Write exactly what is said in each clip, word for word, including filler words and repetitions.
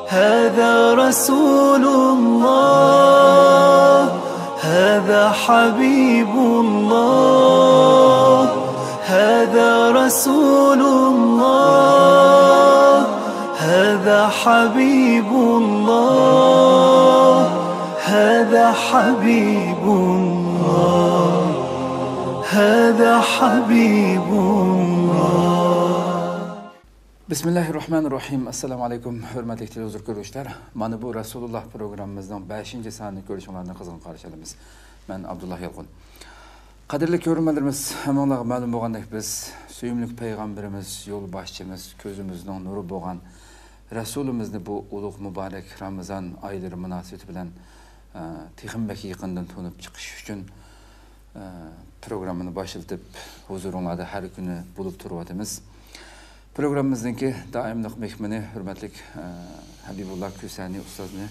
هذا رسول الله، هذا حبيب الله، هذا رسول الله، هذا حبيب الله، هذا حبيب الله، هذا حبيب الله. بسم الله الرحمن الرحيم. السلام عليكم، ھۆرمەتلىك تېلېۋىزور كۆرگۈچىلەر. مانا بۇ رەسۇلۇللا پروگراممىمىزنىڭ بەشىنچى سانىنى كۆرۈشۈڭلارنى قىزغىن قارشى ئالىمىز. مەن ئابدۇللا يالقۇن. قەدىرلىك كۆرۈرمەنلىرىمىز، ھەممىڭلارغا مەلۇم بولغاندەك، بىز سۆيۈملۈك پەيغەمبىرىمىز، يولباشچىمىز، كۆزىمىزنىڭ نۇرى بولغان رەسۇلىمىزنى بۇ ئۇلۇغ مۇبارەك رامىزان ئايلىرى مۇناسىۋىتى بىلەن، ئە، تېخىمۇ بەك يېقىندىن تونۇپ چىقىش ئۈچۈن، ئە، پروگراممىنى باشلىتىپ، ھۇزۇرۇڭلاردا ھەر كۈنى بولۇپ تۇرۇۋاتىمىز. پروگراممىمىزنىڭكى دائىملىق مېھمىنى، ھۆرمەتلىك، ئە، ھەبىبۇللا كۈسەنى ئۇستازنى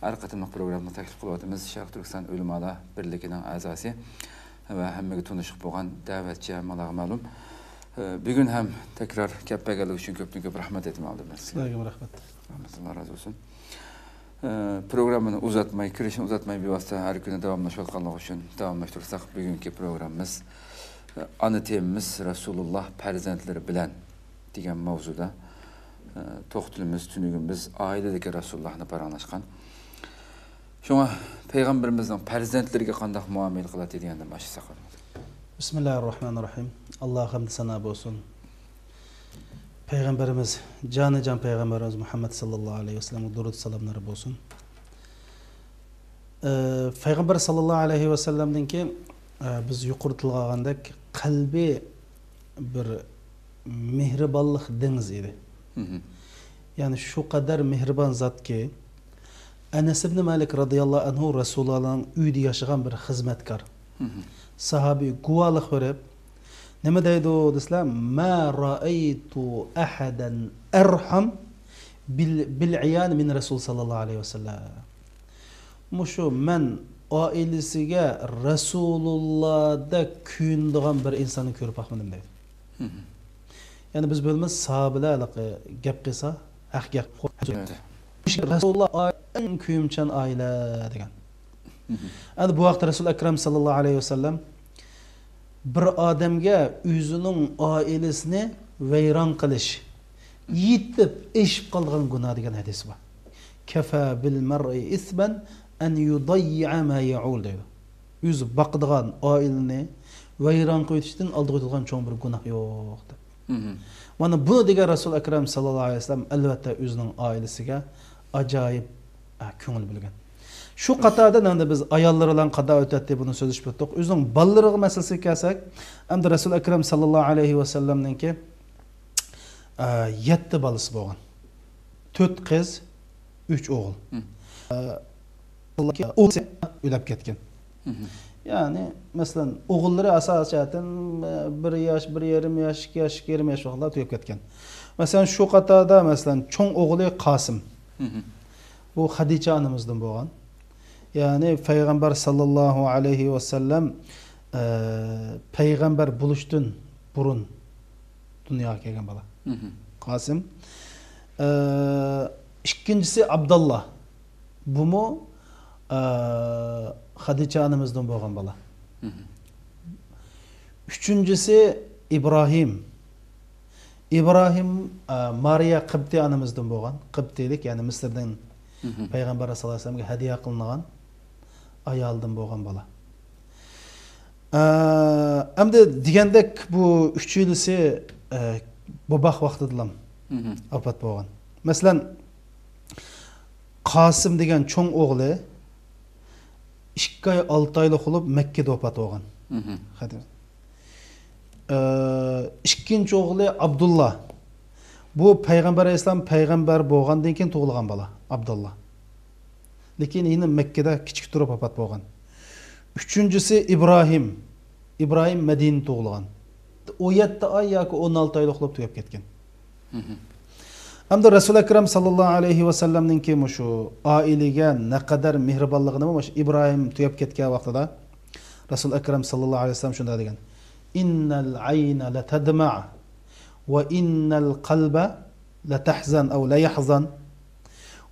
ھەر قېتىملىق پروگراممىغا تەكلىپ قىلىۋاتىمىز. شەرقىي تۈركىستان ئۆلىمالار بىرلىكىنىڭ ئەزاسى ۋە ھەممىگە تونۇشلۇق بولغان دەۋەتچى، ھەممىڭلارغا مەلۇم. ئە، بۈگۈن ھەم تەكرار كەپ بەرگەنلىكى ئۈچۈن كۆپتىن كۆپ رەھمەت ئېيتىمەن ئالدىمدا سىزگە. سىلەرگىمۇ رەھمەت. رەھمەت، ئاللا رازى بولسۇن. ئە، پروگراممىنى ئۇزارتماي، كىرىشنى ئۇزارتماي، بىۋاسىتە ھەر كۈنى داۋاملاشىۋاتقانلىقى ئۈچۈن داۋاملاشتۇرساق، بۈگۈنكى پروگراممىمىز، ئە، ئانا تېمىمىز رەسۇلۇللا پەرزەنتلىرى بىلەن دېگەن ماۋزۇدا، ئە، توختىلىمىز، تۈنۈگۈنىمىز ئائىلىدىكى رەسۇلۇللاھنى پاراڭلاشقان. شۇڭا پەيغەمبىرىمىزنىڭ پەرزەنتلىرىگە قانداق مۇئامىلە قىلاتتى دېگەندىن باشلىساق. بىسمىللاھىررەھمانىررەھىم. ئاللاغا ھەمدۇ سانا بولسۇن. پەيغەمبىرىمىز، جانىجان پەيغەمبىرىمىز مۇھەممەد ساللاللاھۇ ئەلەيھى ۋەسەللەمگە دۇرۇد سالاملىرى بولسۇن. ئى، پەيغەمبەر ساللاللاھۇ ئەلەيھى ۋەسەللەمنىڭكى، ئى، بىز يۇقىرىدا تىلغا ئالغاندەك قەلبى بىر مېھرىبانلىق دېڭىزى ئىدى. مھم. يەنى شۇ قەدەر مېھرىبان زاتكى، ئەنەس ئىبنى مالىك رازىياللاھۇ ئەنھۇ رەسۇلۇللانىڭ ئۆيىدە ياشىغان بىر خىزمەتكار. مھم. ساھابى گۇۋاھلىق بېرىپ، نېمە دەيدۇ دېسىلە، ما رەئەيتۇ ئەھەدەن ئەرھەم بىل، بىل ئىيال مىن رەسۇل ساللاللاھۇ ئەلەيھى ۋەسەللەم. مۇشۇ مەن ئائىلىسىگە رەسۇلۇللادەك كۆيۈنىدىغان بىر ئىنساننى كۆرۈپ باقمىدىم دەيدۇ. مھم. يەنى بىز بىلىمىز، ساھابىلەر ھېلىقى گەپ قىلسا، ھەق گەپ. ئەلۋەتتە. رەسۇلۇللا ئائىلە ئەڭ كۆيۈمچان ئائىلە دېگەن. مھم. ئەمدى بۇ ھەقتە رەسۇل ئەكرەم ساللاللاھۇ ئەلەيھى ۋەسەللەم بىر ئادەمگە ئۆزىنىڭ ئائىلىسىنى ۋەيران قىلىش، يېتىپ ئېشىپ قالىدىغان گۇناھ دېگەن ھەدىسى بار. كەفا بىل مەرئى ئىسمەن ئەن يۇدەييە ما يەئۇل دەيدۇ. ئۆزى باقىدىغان ئائىلىنى ۋەيران قىلىۋېتىشتىن ئالدىغا ئۆتىدىغان چوڭ بىر گۇناھ يوق دەپ. مھم. مانا بۇنى دېگەن رەسۇل ئەكرەم ساللاللاھۇ ئەلەيھى ۋەسەللەم ئەلۋەتتە ئۆزىنىڭ ئائىلىسىگە ئاجايىپ، ئە، كۆڭۈل بۆلگەن. شۇ قاتاردا ئەمدى بىز ئاياللىرى بىلەن قانداق ئۆتەتتى، بۇنى سۆزلىشىپ ئۆتتۇق. ئۆزىنىڭ بالىلىرىغا مەسىلىسىگە كەلسەك، ئەمدى رەسۇل ئەكرەم ساللاللاھۇ ئەلەيھى ۋەسەللەمنىڭكى، ئە، يەتتە بالىسى بولغان. تۆت قىز، ئۈچ ئوغۇل. مم. ئە، ئوغلى ئۆلۈپ كەتكەن. مم. يەنى، مەسىلەن، ئوغۇللىرى ئاساسىي جەھەتتىن، ئە، بىر ياش، بىر يېرىم ياش، ئىككى ياش، ئىككى يېرىم ياش ۋاقىتلاردا تۈگەپ كەتكەن. مەسىلەن، شۇ قاتاردا، مەسىلەن، چوڭ ئوغلى قاسىم. مم. بۇ خەدىچە ئانىمىزدىن بولغان. يەنى پەيغەمبەر ساللاللاھۇ ئەلەيھى ۋەسەللەم، ئە، پەيغەمبەر بولۇشتىن بۇرۇن دۇنياغا كەلگەن بالا. مم. قاسىم. ئە، ئىككىنچىسى ئابداللا. بۇمۇ، ئە، خەدىچە ئانىمىزدىن بولغان بالا. مم. ئۈچىنچىسى ئىبراھىم. ئىبراھىم، ئە، مارىيا قىبتى ئانىمىزدىن بولغان، قىبتىيلىك، يەنى مىسىردىن مم. پەيغەمبەر ساللاللاھۇ ئەلەيھى ۋەسەللەمگە ھەدىيە قىلىنغان ئايالدىن بولغان بالا. ئە، ئەمدى دېگەندەك بۇ ئۈچىلىسى، ئە، بوباق ۋاقتىدىلا مم. ۋاپات بولغان. مەسىلەن، قاسىم دېگەن چوڭ ئوغلى ئىككى ئاي، ئالتە ئايلىق بولۇپ مەككىدە ۋاپات بولغان. مم. ئە، ئىككىنچى ئوغلى ئابدۇللا. بۇ پەيغەمبەر ئەلەيھىسسالام پەيغەمبەر بولغاندىن كېيىن تۇغۇلغان بالا، ئابدۇللا. لېكىن يەنە مەككىدە كىچىك تۇرۇپ ۋاپات بولغان. ئۈچىنچىسى ئىبراھىم. ئىبراھىم مەدىنىدە تۇغۇلغان. ئون يەتتە ئاي ياكى ئون ئالتە ئايلىق بولۇپ تۈگەپ كەتكەن. مم. ئەمدى رەسۇل ئەكرەم ساللاللاھۇ ئەلەيھى ۋەسەللەمنىڭكى مۇشۇ ئائىلىگە نەقەدەر مېھرىبانلىقىنى مۇشۇ ئىبراھىم تۈگەپ كەتكەن ۋاقتىدا رەسۇل ئەكرەم ساللاللاھۇ ئەلەيھى ۋەسەللەم شۇنداق دېگەن، إن العين لتدمع وإن القلب لتحزن أو ليحزن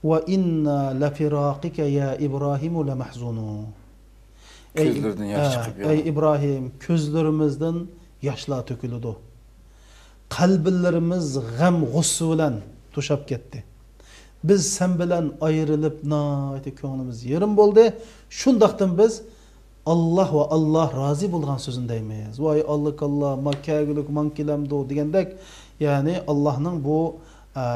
وإنا لفراقك يا إبراهيم لمحزونون. ئەي، كۆزلىرىدىن ياش ئە، چىقىپ، يا. ئەي ئىبراھىم، كۆزلىرىمىزدىن ياشلار تۆكۈلىدۇ. قەلبلىرىمىز غەم، غۇسسە بىلەن توشاپ كەتتى. بىز سەن بىلەن ئايرىلىپ ناھايىتى كۆڭلىمىز يېرىم بولدى. شۇنداقتىن بىز ئاللاھ ۋە ئاللاھ رازى بولغان سۆزىنى دەيمىز. ۋاي ئاللا كاللا، ما كەلگۈلۈك، ماڭ كېلەمدۇ دېگەندەك، يەنى ئاللاھنىڭ بۇ، ئە،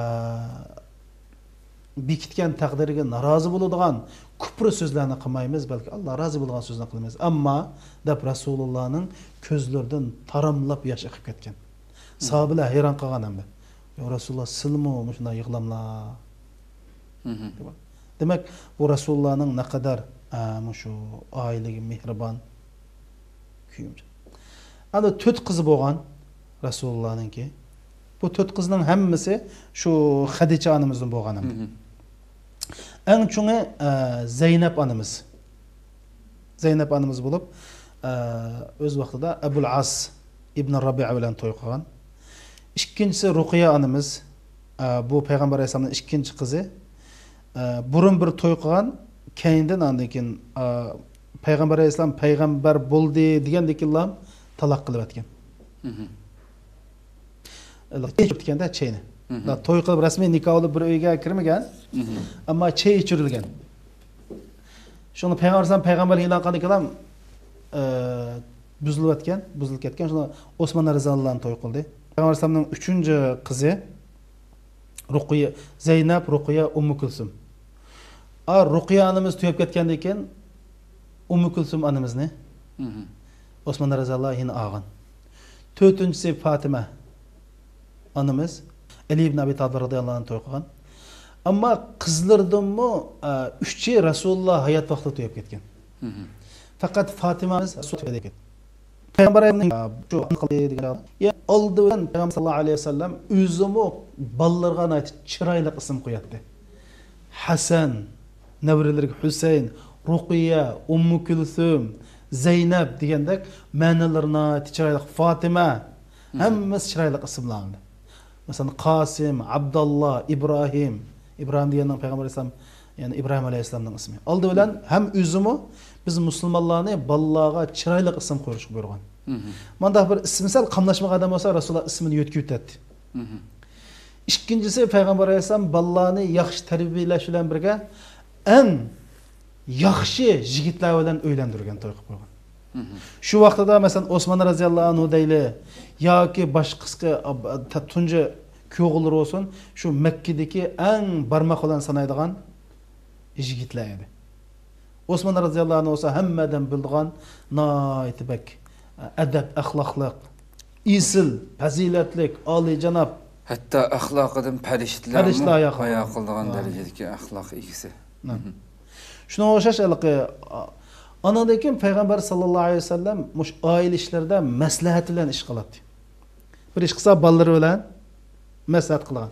بېكىتكەن تەقدىرىگە نارازى بولىدىغان كۇپرى سۆزلەرنى قىلمايمىز، بەلكى ئاللا رازى بولىدىغان سۆزنى قىلىمىز. ئەمما دەپ رەسۇلۇللانىڭ كۆزلىرىدىن تاراملاپ ياش ئېقىپ كەتكەن. ساھابىلەر ھەيران قالغان ئەمدى. يا رەسۇلۇللا، سىلمۇ مۇشۇنداق يىغلاملا؟ مھم. دېمەك، بۇ رەسۇلۇللانىڭ نەقەدەر، ئە، مۇشۇ ئائىلىگە مېھرىبان كۆيۈمچان. ئەنە تۆت قىزى بولغان رەسۇلۇللانىڭكى. بۇ تۆت قىزنىڭ ھەممىسى شۇ خەدىچە ئانىمىزدىن بولغان ئەمدى. مھم. ئەڭ چوڭى، ئە، زەينەپ ئانىمىز. زەينەپ ئانىمىز بولۇپ، ئە، ئۆز ۋاقتىدا ئەبۇل ئاس ئىبنى رەبىئە بىلەن توي قىلغان. ئىككىنچىسى رۇقىيە ئانىمىز، ئە، بۇ پەيغەمبەر ئەلەيھىسسالامنىڭ ئىككىنچى قىزى. ئە، بۇرۇن بىر توي قىلغان، كەينىدىن ئاندىن كېيىن، ئە، پەيغەمبەر ئەلەيھىسسالام پەيغەمبەر بولدى دېگەندىن كېيىنلا تالاق قىلىۋەتكەن. مھم. چەي ئىچۈرۈپتىكەندە، چەينى. مھم. توي قىلىپ، رەسمىي نىكاھ بولۇپ بىر ئۆيگە كىرمىگەن. مھم. ئەمما چەي ئىچۈرۈلگەن. شۇنى پەيغەمبەر ئەلەيھىسسالام پەيغەمبەر ئېلان قىلغاندىن كېيىن، ئە، بۇزۇلۇۋەتكەن، بۇزۇلۇپ كەتكەن. شۇنى ئوسمان رەزىياللاھۇ ئەنھۇ توي قىلدى. پەيغەمبەر ئەلەيھىسسالامنىڭ ئۈچىنچى قىزى رۇقىيە، زەينەپ، رۇقىيە، ئۇممۇ كۈلسۈم. ئا، رۇقىيە ئانىمىز تۈگەپ كەتكەندىن كېيىن ئۇممۇ كۈلسۈم ئانىمىزنى مھم. ئوسمان رەزىياللاھۇ ئەنھۇ يەنە ئالغان. تۆتىنچىسى پاتىمە ئانىمىز ئەلى ئىبن ئەبى تالىپ رەزىياللاھۇ ئەنھۇ توي قىلغان. ئەمما قىزلىرىدىنمۇ، ئە، ئۈچى رەسۇلۇللا ھايات ۋاقتىدا تۈگەپ كەتكەن. مھم. پەقەت فاتىمە ئانىمىز رەسۇل تۈگەپ كەتكەن. پەيغەمبەر ئەلەيھىسسالام شۇ ئانا قىلدى دېگەن، يا، ئالدى بىلەن پەيغەمبەر ساللاللاھۇ ئەلەيھى ۋەسەللەم ئۆزىمۇ بالىلىرىغا ناھايىتى چىرايلىق ئىسىم قوياتتى. ھەسەن، نەۋرىلىرىگە ھۈسەيىن، رۇقىيە، ئۇممۇ كۈلسۈم، زەينەپ دېگەندەك مەنىلىرى ناھايىتى چىرايلىق. فاتىمە، مھم. ھەممىسى چىرايلىق ئىسىملار. مەسىلەن، قاسىم، ئابداللا، ئىبراھىم. ئىبراھىم دېگەننىڭ پەيغەمبەر ئەلەيھىسسالام، يەنى ئىبراھىم ئەلەيھىسسالامنىڭ ئىسمى. ئالدى بىلەن ھەم ئۆزىمۇ، بىز مۇسۇلمانلارنى بالىلارغا چىرايلىق ئىسىم قويۇشقا بۇيرۇغان. مھم. مانداق بىر ئىسمى سەل قاملاشمىغان ئادەم بولسا، رەسۇلۇللا ئىسمىنى يۆتكىۋېتەتتى. مھم. ئىككىنچىسى، پەيغەمبەر ئەلەيھىسسالام بالىلارنى ياخشى تەربىيەلەش بىلەن بىرگە، ئەڭ ياخشى يىگىتلەر بىلەن ئۆيلەندۈرگەن، توي قىلىپ قويغان. مھم. شۇ ۋاقتىدا، مەسىلەن، ئوسمان رەزىياللاھۇ ئەنھۇ دەيلى ياكى باشقىسى، تۇنجى كۈيئوغۇللىرى بولسۇن، شۇ مەككىدىكى ئەڭ بارماق بىلەن سانايدىغان يىگىتلەر ئىدى. ئوسمان رەزىياللاھۇ ئەنھۇ بولسا ھەممە ئادەم بىلىدىغان ناھايىتى بەك ئەدەپ ئەخلاقلىق، ئېسىل، پەزىلەتلىك، ئالىيجاناب. ھەتتا ئەخلاقىدىن پەرىشتىلەرمۇ پەرىشتىلەر ھايا قىلىدىغان. ھايا قىلىدىغان ۋاي. دەرىجىدىكى ئەخلاق ئىگىسى. مھم. شۇنىڭغا ئوخشاش ھېلىقى، ئانىڭدىن كېيىن پەيغەمبەر ساللاللاھۇ ئەلەيھى ۋەسەللەم مۇشۇ ئائىلە ئىشلىرىدا مەسلىھەت بىلەن ئىش قىلاتتى. بىر ئىش قىلسا، بالىلىرى بىلەن مەسلىھەت قىلغان.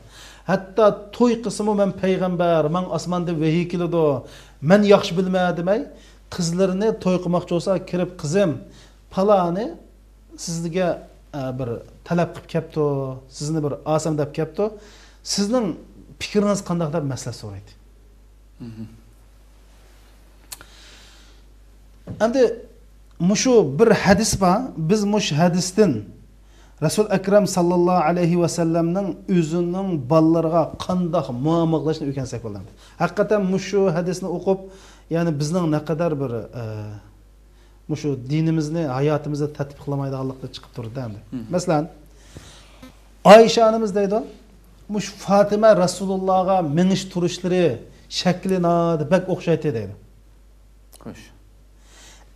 ھەتتا توي قىلسىمۇ، مەن پەيغەمبەر، ماڭا ئاسماندىن ۋەھىي كېلىدۇ، مەن ياخشى بىلىمەن دېمەي، قىزلىرىنى توي قىلماقچى بولسا، كىرىپ، قىزىم، پالانى سىزگە، ئە، بىر تەلەپ قىلىپ كەپتۇ، سىزنى بىر ئالسام دەپ كەپتۇ، سىزنىڭ پىكرىڭىز قانداق دەپ مەسلىھەت سورايتتى. مھم. ئەمدى مۇشۇ بىر ھەدىس بار. بىز مۇشۇ ھەدىستىن رەسۇل ئەكرەم ساللاللاھۇ ئەلەيھى ۋەسەللەمنىڭ ئۆزىنىڭ بالىلىرىغا قانداق مۇئامىلە قىلىشنى ئۆگەنسەك بولىدۇ. ھەقىقەتەن مۇشۇ ھەدىسنى ئوقۇپ، يەنى بىزنىڭ نەقەدەر بىر، ئە، مۇشۇ دىنىمىزنى ھاياتىمىزدا تەتبىقلىمايدىغانلىقتا چىقىپ تۇرىدۇ ئەمدى. مھم. مەسىلەن، ئائىشە ئانىمىز دەيدۇ، مۇشۇ فاتىمە رەسۇلۇللاغا مېڭىش تۇرۇشلىرى، شەكلى ناھايىتى بەك ئوخشايتتى دەيدۇ. خوش.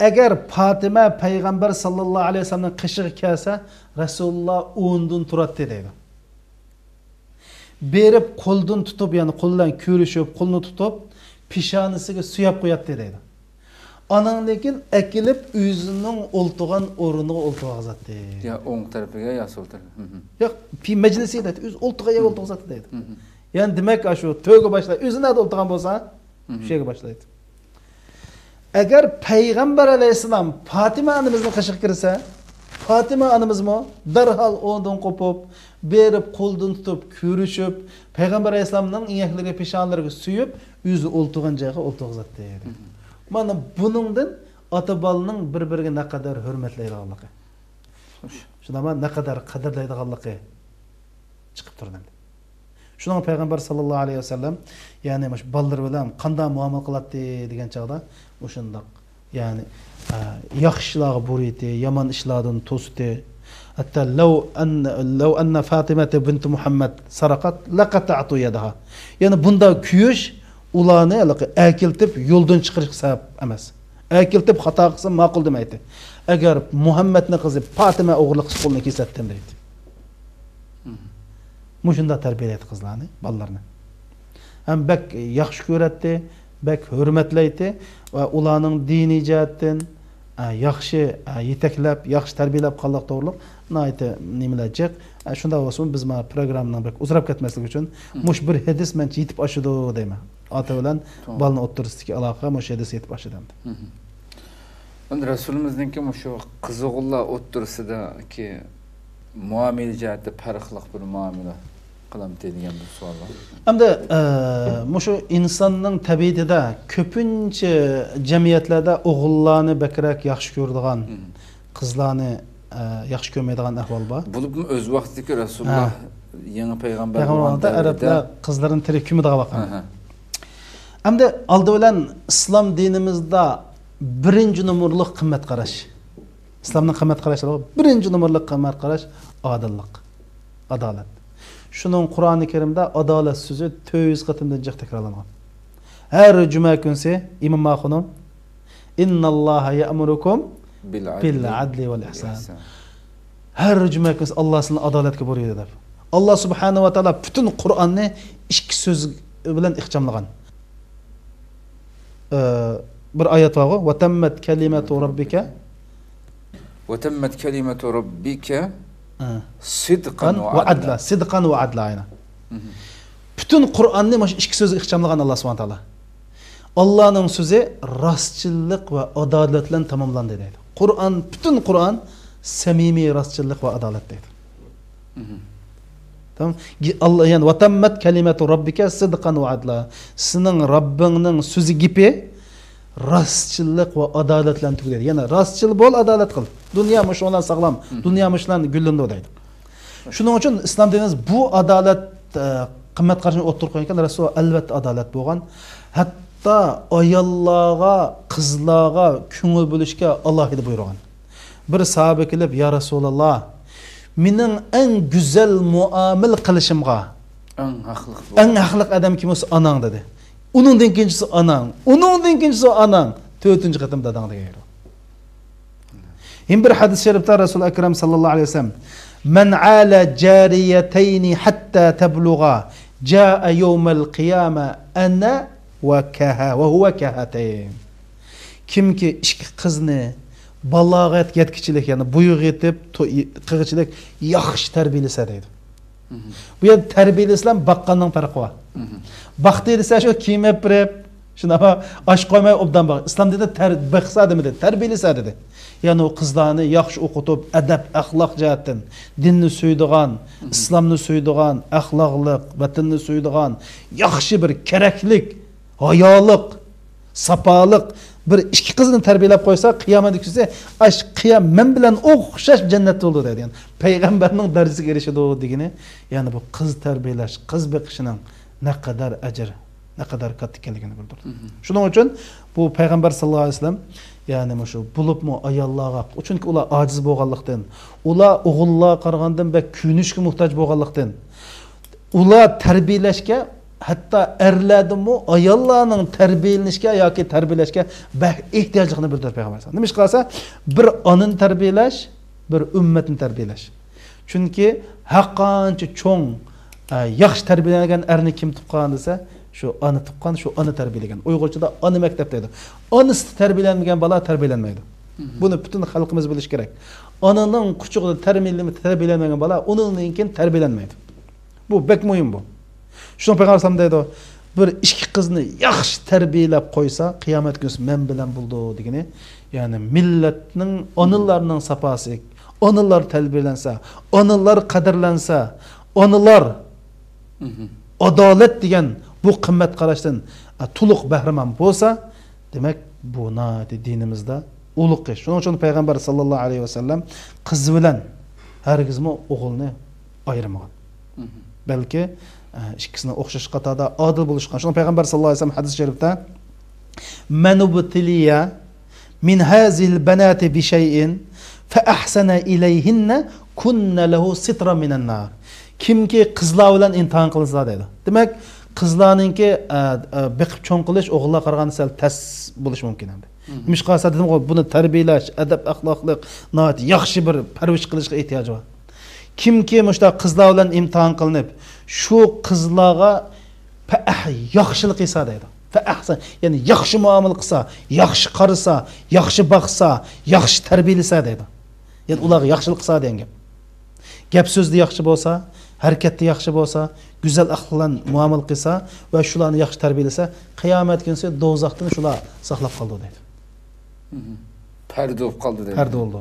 ئەگەر پاتىمە پەيغەمبەر ساللاللاھۇ ئەلەيھى ۋەسەللەمنىڭ قېشىغا كەلسە، رەسۇلۇللا ئورنىدىن تۇراتتى دەيدۇ. بېرىپ قولىدىن تۇتۇپ، يەنى قول بىلەن كۆرۈشۈپ، قولىنى تۇتۇپ، پېشانىسىگە سۆيەپ قوياتتى دەيدۇ. ئاناندىن كېيىن ئەكېلىپ ئۆزىنىڭ ئولتۇرغان ئورنىغا ئولتۇرغۇزاتتى. يا ئوڭ تەرىپىگە، يا سول تەرەپكە. مھم. ياق، پى مەجلىسى دەيدۇ. ئۆزى ئولتۇرغان يەرگە مھم. ئولتۇرغۇزاتتى دەيدۇ. مھم. يەنى دېمەك، ئاشۇ تۆرگە باشلاي. ئۆزى نەدە ئولتۇرغان بولسا، مھم. شۇ يەرگە باشلايدۇ. ئەگەر پەيغەمبەر ئەلەيھىسسالام پاتىمە ئانىمىزنىڭ قېشىغا كىرسە، پاتىمە ئانىمىزمۇ دەرھال ئورنىدىن قوپۇپ، بېرىپ قولىدىن تۇتۇپ كۆرۈشۈپ، پەيغەمبەر ئەلەيھىسسالامنىڭ ئىيەكلىرىگە، پېشانىلىرىگە سۆيۈپ، ئۆزى ئولتۇرغان جايغا ئولتۇرغۇزاتتى. مانا بۇنىڭدىن ئاتا بالىنىڭ بىر-بىرىگە نەقەدەر ھۆرمەتلەيدىغانلىقى، شۇنداقمۇ نەقەدەر قەدىرلەيدىغانلىقى چىقىپ تۇرىدۇ. شۇنىڭ پەيغەمبەر ساللاللاھۇ ئەلەيھى ۋەسەللەم، يەنى مۇشۇ بالىلىرى بىلەن قانداق مۇئامىلە قىلاتتى دېگەن چاغدا، مۇشۇنداق، يەنى، ئە، ياخشى ئىشلارغا بۇيرۇيتتى، يامان ئىشلاردىن توسىتتى. ھەتتا لەۋ ئەن-، لەۋ ئەننە فاتىمەتە بىنتە مۇھەممەد سەرەقەت لەقەتەئتۇ يەدەھا. يەنى بۇنداق كۆيۈش ئۇلارنى ھېلىقى ئەكېلىتىپ يولدىن چىقىرىشقا سەۋەب ئەمەس. ئەكېلىتىپ خاتا قىلسا ماقۇل دېمەيتتى. ئەگەر مۇھەممەدنىڭ قىزى پاتىمە ئوغرىلىق قىلسا قولىنى كېسەتتىم دەيتتى. مۇشۇنداق تەربىيەلەيتتى قىزلارنى، بالىلارنى. ھەم بەك ياخشى كۆرەتتى، بەك ھۆرمەتلەيتتى ۋە ئۇلارنىڭ دىنىي جەھەتتىن، ئە، ياخشى، ئە، يېتەكلەپ، ياخشى تەربىيەلەپ قالدۇق توغرۇلۇق ناھايىتى نېمىلەر جىق. ئە، شۇنداق بولسىمۇ بىز مانا پروگراممىنىڭ بەك ئۇزىراپ كەتمەسلىكى ئۈچۈن مۇشۇ بىر ھەدىس مەنچە يېتىپ ئاشىدۇ دەيمەن. ئاتا بىلەن بالىنىڭ ئوتتۇرىسىدىكى ئالاقە مۇشۇ ھەدىس يېتىپ ئاشىدۇ ئەمدى. ئەمدى رەسۇلىمىزنىڭكى مۇشۇ قىزىغۇنلار ئوتتۇرىسىدىكى مۇئامىلە جەھەتتە پەرقلىق بىر مۇئامىلە قىلامتى دېگەن بىر سوئال بار. ئەمدى، ئە، مۇشۇ ئىنساننىڭ تەبىئىتىدە كۆپىنچە جەمئىيەتلەردە ئوغۇللارنى بەكرەك ياخشى كۆرىدىغان، قىزلارنى، ئە، ياخشى كۆرمەيدىغان ئەھۋال بار. بولۇپمۇ ئۆز ۋاقتىدىكى رەسۇلۇللا يېڭى پەيغەمبەر بولغان دەۋردە ئەرەبلەر قىزلىرىنى تىرىك كۆمىدىغان ۋاقىت. ئەمدى ئالدى بىلەن ئىسلام دىنىمىزدا بىرىنچى نومۇرلۇق قىممەت قاراش. ئىسلامنىڭ قىممەت قاراشلىرىغا بىرىنچى نومۇرلۇق قىممەت قاراش ئادىللىق، ئادالەت. شۇنىڭ قۇرئانى كەرىمدە ئادالەت سۆزى تۆت يۈز قېتىمدىن جىق تەكرارلانغان. ھەر جۈمە كۈنسى ئىمام ئاخۇنۇم، «ئىنناللاھە يەئمۇرۇكۇم بىل ئادلى ۋەل ئىھسان.» ھەر جۈمە كۈنسى ئاللا سىلىنى ئادالەتكە بۇيرۇيدۇ دەپ. ئاللا سۇبھانەھۇ ۋە تائالا پۈتۈن قۇرئاننى ئىككى سۆز بىلەن ئىخچاملىغان. ئە، بىر ئايەت بارغۇ، «ۋەتەممەت كەلىمەتۇ رەببىكە.» «ۋەتەممەت كەلىمەتۇ رەببىكە سىدقەن ۋە ئەدلا.» سىدقەن ۋە ئەدلا، ئاينا. پۈتۈن قۇرئاننى مانا شۇ ئىككى سۆزگە ئىخچاملىغان ئاللا سۇبھانەھۇ ۋە تائالا. ئاللانىڭ سۆزى راستچىللىق ۋە ئادالەت بىلەن تاماملاندى دەيدۇ. قۇرئان، پۈتۈن قۇرئان سەمىمىي راستچىللىق ۋە ئادالەت دەيدۇ. تامام. گى-، ئاللا، يەنى، «ۋەتەممەت كەلىمەتۇ رەببىكە سىدقەن ۋە ئەدلا.» سېنىڭ رەببىڭنىڭ سۆزى، گېپى راستچىللىق ۋە ئادالەت بىلەن تۈگىدى. يەنى راستچىل بول، ئادالەت قىل. دۇنيا مۇشۇ بىلەن ساغلام، دۇنيا مۇشۇ بىلەن گۈللىنىدۇ دەيدۇ. شۇنىڭ ئۈچۈن ئىسلام دىنىمىز بۇ ئادالەت، ئە، قىممەت قارىشىنى ئوتتۇرىغا قويغان ئىكەن، رەسۇل ئەلۋەتتە ئادالەت بولغان. ھەتتا ئاياللارغا، قىزلارغا كۆڭۈل بۆلۈشكە ئالاھىدە بۇيرۇغان. بىر ساھابە كېلىپ، «يا رەسۇلاللا، مېنىڭ ئەڭ گۈزەل مۇئامىلە قىلىشىمغا ئەڭ ھەقلىق، ئەڭ ھەقلىق ئادەم كىم بولسا ئاناڭ» دېدى. ئۇنىڭدىن كېيىنچىسى ئاناڭ، ئۇنىڭدىن كېيىنچىسى ئاناڭ، تۆتىنچى قېتىم داداڭ دېگەن. يەنە بىر ھەدىس شەرىپتە رەسۇل ئەكرەم ساللاللاھۇ ئەلەيھى ۋەسەللەم، «مەن ئالە جارىيەتەينى ھەتتا تەبلۇغا جائە يەۋمەل قىيامە ئەنە ۋە كەھە، ۋە ھۇۋە كەھاتەين.» كىمكى ئىككى قىزنى بالاغەتكە يەتكۈچىلىك، يەنى بويىغا يېتىپ، تو-، قىلغۇچىلىك ياخشى تەربىيەلىسە دەيدۇ. بۇ يەردە تەربىيەلىسە بىلەن باققاننىڭ پەرقى بار. باقتى دېسە شۇ كىيىم ئەپ بېرىپ، شۇنداق ئاش قويماي ئوبدان باق. ئىسلام دىنىدا تەر-، بېقسا دېمىدى، تەربىيەلىسە دېدى. يەنى ئۇ قىزلارنى ياخشى ئوقۇتۇپ، ئەدەپ، ئەخلاق جەھەتتىن، دىننى سۆيىدىغان، ئىسلامنى سۆيىدىغان، ئەخلاقلىق، ۋەتىنىنى سۆيىدىغان، ياخشى بىر كېرەكلىك، ھايالىق، ساپالىق بىر ئىككى قىزنى تەربىيەلەپ قويسا، قىيامەت كۈنى ئاش قىيا مەن بىلەن ئوخشاش جەننەتتە بولىدۇ دەيدۇ. يەنى پەيغەمبەرنىڭ دەرىجىسىگە ئېرىشىدۇ دېگىنى، يەنى بۇ قىز تەربىيەلەش، قىز بېقىشنىڭ نەقەدەر ئەجىر، نەقەدەر كاتتا ئىكەنلىكىنى بىلدۈرىدۇ. شۇنىڭ ئۈچۈن بۇ پەيغەمبەر ساللاللاھۇ ئەلەيھى ۋەسەللەم، يەنى مۇشۇ بولۇپمۇ ئاياللارغا، چۈنكى ئۇلار ئاجىز بولغانلىقتىن، ئۇلار ئوغۇللارغا قارىغاندىن بەك كۆيۈنۈشكە موھتاج بولغانلىقتىن، ئۇلار تەربىيەلەشكە، ھەتتا ئەرلەردىنمۇ ئاياللارنىڭ تەربىيەلىنىشكە ياكى تەربىيەلەشكە بەك ئېھتىياجلىقىنى بىلدۈردى پەيغەمبەر ئەلەيھىسسالام. نېمىشقا دېسە، بىر ئانىنى تەربىيەلەش، بىر ئۈممەتنى تەربىيەلەش. چۈنكى ھەرقانچە چوڭ، ئە، ياخشى تەربىيەلەنگەن ئەرنى كىم تۇغقان دېسە، شۇ ئانا تۇغقان، شۇ ئانا تەربىيەلىگەن. ئۇيغۇرچىدا ئانا مەكتەپ دەيدۇ. ئانىسىدا تەربىيەلەنمىگەن بالا تەربىيەلەنمەيدۇ. بۇنى پۈتۈن خەلقىمىز بىلىشى كېرەك. ئانىنىڭ قۇچىقىدا تەربىيەلىمە-، تەربىيەلەنمىگەن بالا ئۇنىڭدىن كېيىن تەربىيەلەنمەيدۇ. بۇ بەك مۇھىم بۇ. شۇڭا پەيغەمبەر ئەلەيھىسسالام دەيدۇ، بىر ئىككى قىزنى ياخشى تەربىيەلەپ قويسا، قىيامەت كۈنى مەن بىلەن بولىدۇ دېگىنى، يەنى مىللەتنىڭ، ئانىلارنىڭ ساپاسى، ئانىلار تەربىيەلەنسە، ئانىلار قەدىرلەنسە، ئانىلار ئادالەت دېگەن بۇ قىممەت قاراشتىن، ئە، تولۇق بەھرىمەن بولسا، دېمەك، بۇ ناھايىتى دىنىمىزدا ئۇلۇغ ئىش. شۇنىڭ ئۈچۈن پەيغەمبەر ساللاللاھۇ ئەلەيھى ۋەسەللەم قىز بىلەن ھەرگىزمۇ ئوغۇلنى ئايرىمىغان. بەلكى، ئە، ئىككىسىنى ئوخشاش قاتاردا ئادىل بولۇشقا. شۇڭا پەيغەمبەر ساللاللاھۇ ئەلەيھى ۋەسەللەم ھەدىس شەرىپتە، مەن ئۇبتىلىيە مىن ھازىھىل بەناتى بىشەيئىن فەئەھسەنە ئىلەيھىننە كۇننە لەھۇ سىترا مىنەن نار. كىمكى قىزلار بىلەن ئىمتىھان قىلىنسا دەيدۇ. دېمەك، قىزلارنىڭكى، ئە، ئە، بېقىپ چوڭ قىلىش ئوغۇللارغا قارىغاندا سەل تەس بولۇشى مۇمكىن ئەمدى. نېمىشقا دېسە دېدىمغۇ، بۇنى تەربىيەلەش، ئەدەپ-ئەخلاقلىق، ناھايىتى ياخشى بىر پەرۋىش قىلىشقا ئېھتىياجى بار. كىمكى مۇشۇنداق قىزلار بىلەن ئىمتىھان قىلىنىپ، شۇ قىزلارغا پەئەھ، ياخشىلىق قىلسا دەيدۇ. پەئەھسەن، يەنى ياخشى مۇئامىلە قىلسا، ياخشى قارىسا، ياخشى باقسا، ياخشى تەربىيەلىسە دەيدۇ. يەنى ئۇلارغا ياخشىلىق قىلسا دېگەن گەپ. گەپ سۆزدە ياخشى بولسا، ھەرىكەتتە ياخشى بولسا، گۈزەل ئەخلاق بىلەن مۇئامىلە قىلسا ۋە شۇلارنى ياخشى تەربىيەلىسە، قىيامەت كۈنىسى دوزاختىن شۇلار ساقلاپ قالىدۇ دەيدۇ. پەردە بولۇپ قالدى دەيدۇ. پەردە بولدى.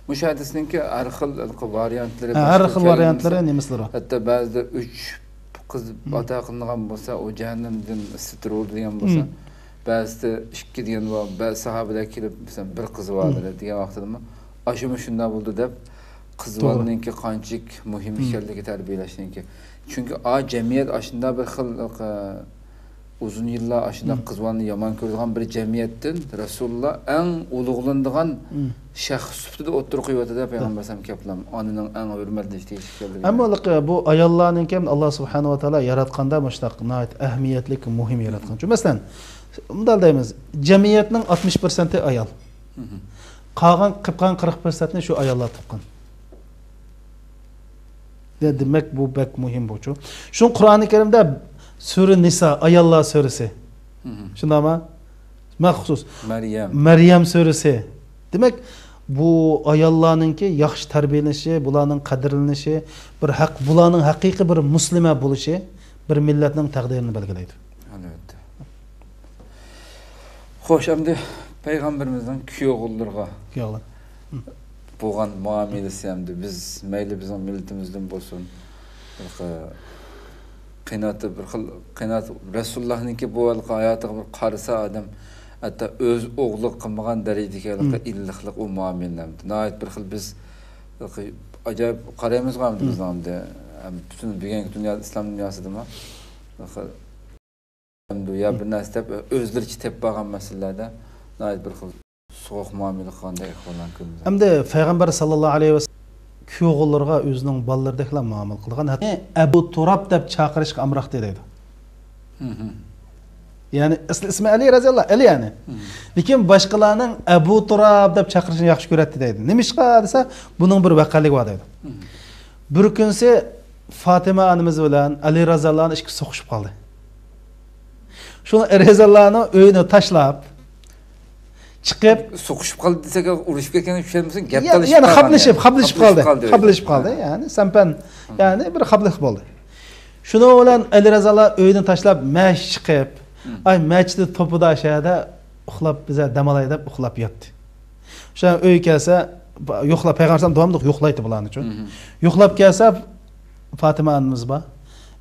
مۇشۇ ھەدىسنىڭكى ھەر خىل ۋارىيانتلىرى، ھە، ھەر خىل ۋارىيانتلىرى نېمىسى بار؟ ھەتتا بەزىدە ئۈچ قىز ئاتا قىلىنغان بولسا، ئۇ جەھەننەمدىن سىتىر بولىدۇ دېگەن بولسا، بەزىدە ئىككى دېگەن بار، بەزى ساھابىلەر كېلىپ، مەسىلەن، بىر قىز بار دېگەن ۋاقتىدىمۇ، ئاشۇمۇ شۇنداق بولىدۇ دەپ، قىز بالىنىڭكى قانچىلىك مۇھىم ئىكەنلىكى تەربىيەلەشنىڭكى. چۈنكى ئا جەمئىيەت ئاشۇنداق بىر خىل، ئۇزۇن يىللار ئاشۇنداق قىز بالىنى يامان كۆرىدىغان بىر جەمئىيەتتىن رەسۇلۇللا ئەڭ ئۇلۇغلىنىدىغان شەخس سۈپىتىدە ئوتتۇرىغا قويۇۋاتىدۇ دەپ پەيغەمبەر ئەلەيھىسسالام كەپلەم ئانىنىڭ ئەڭ ھۆرمەتلىنىشى تېگىشلىك ئىكەنلىكىنى. ئەمما بۇ ئاياللارنىڭكى ھەم ئاللا سۇبھانەھۇ ۋە تائالا ياراتقاندا مۇشۇنداق ناھايىتى ئەھمىيەتلىك، مۇھىم ياراتقان. چۈنكى مەسىلەن، مۇنداق دەيمىز، جەمئىيەتنىڭ ئاتمىش پىرسەنتى ئايال. قالغان، قىلىپ قالغان قىرىق پىرسەنتنى شۇ ئاياللار تۇغقان. دە-، دېمەك، بۇ بەك مۇھىم بۇچۇ. شۇ قۇرئانى كەرىمدە سۈرە نىسا، ئاياللار سۈرىسى. شۇنداقمۇ؟ مەخسۇس. مەريەم. مەريەم سۈرىسى. دېمەك، بۇ ئاياللارنىڭكى ياخشى تەربىيەلىنىشى، بۇلارنىڭ قەدىرلىنىشى، بىر ھەق، بۇلارنىڭ ھەقىقىي بىر مۇسلىمە بولۇشى بىر مىللەتنىڭ تەقدىرىنى بەلگىلەيدۇ. ئەلۋەتتە. خوش، ئەمدى پەيغەمبىرىمىزنىڭ كۈيئوغۇللىرىغا كۈيئوغۇل. بولغان مۇئامىلىسى، ئەمدى بىز، مەيلى بىزنىڭ مىللىتىمىزدىن بولسۇن، بىر خىل قېنىتى، بىر خىل قېنىتى، رەسۇلۇللانىڭكى بۇ ھېلىقى ھاياتىغا بىر قارىسا ئادەم، ھەتتا ئۆز ئوغلىغا قىلمىغان دەرىجىدىكى ھېلىقى ئىللىقلىق، ئۇ مۇئامىلە. ناھايىتى بىر خىل بىز ھېلىقى ئاجايىپ قارايمىزغۇ ئەمدى بىزنىڭ ئەمدى، ھەم پۈتۈن بۈگۈنكى دۇنيا، ئىسلام دۇنياسىدىمۇ ھېلىقى يا بىر نەرسە دەپ، ئۆزلىرىچە تېپىپ بارغان مەسىلىلەردە ناھايىتى بىر خىل سوغۇق مۇئامىلە قىلغاندەك ئەھۋاللارنى كۆرىمىز. ئەمدى پەيغەمبەر ساللاللاھۇ ئەلەيھى ۋەسەللەم كۈيئوغۇللىرىغا ئۆزىنىڭ بالىلىرىدەكلا مۇئامىلە قىلغان. ھەتتا ئەبۇ تۇراب دەپ چاقىرىشقا ئامراق دەيدۇ. يەنى ئەسلى ئىسمى ئەلى رەزىياللاھۇ، ئەلى يەنى. لېكىن باشقىلارنىڭ ئەبۇ تۇراب دەپ چاقىرىشىنى ياخشى كۆرەتتى دەيدۇ. نېمىشقا دېسە، بۇنىڭ بىر ۋەقەلىكى بار دەيدۇ. بىر كۈنسى فاتىمە ئانىمىز بىلەن ئەلى رەزىياللاھۇ ئىككىسى سوقۇشۇپ قالدى. شۇڭا ئەلى رەزىياللاھۇ ئۆيىنى تاشلاپ، چىقىپ، سوقۇشۇپ قالدى دېسەك، ئۇرۇشۇپ كەتكەنگە چۈشەنمىسۇن، گەپ يا-، تالىشىپ يەنە قالغان خاپلىشىپ، يەنى. خاپلىشىپ خاپلىشىپ قالدى. قالدى. خاپلىشىپ قالدى. ھە. يەنى سەمپەن، ھە. يەنى بىر خاپلىق بولدى. شۇنىڭ بىلەن ئەلى رەزىياللاھۇ ئۆيىدىن تاشلاپ، مەشىق چىقىپ، ھە. ئاي، مەسچىتتە توپىدا شەھەردە ئۇخلاپ، بىزە دەم ئالاي دەپ ئۇخلاپ ياتتى. شۇ ئۆيگە كەلسە، يوقلاپ، پەيغەمبەر ئەلەيھىسسالام داۋاملىق يوقلايتتى بۇلارنى. يوقلاپ كەلسە، فاتىمە ئانىمىز بار.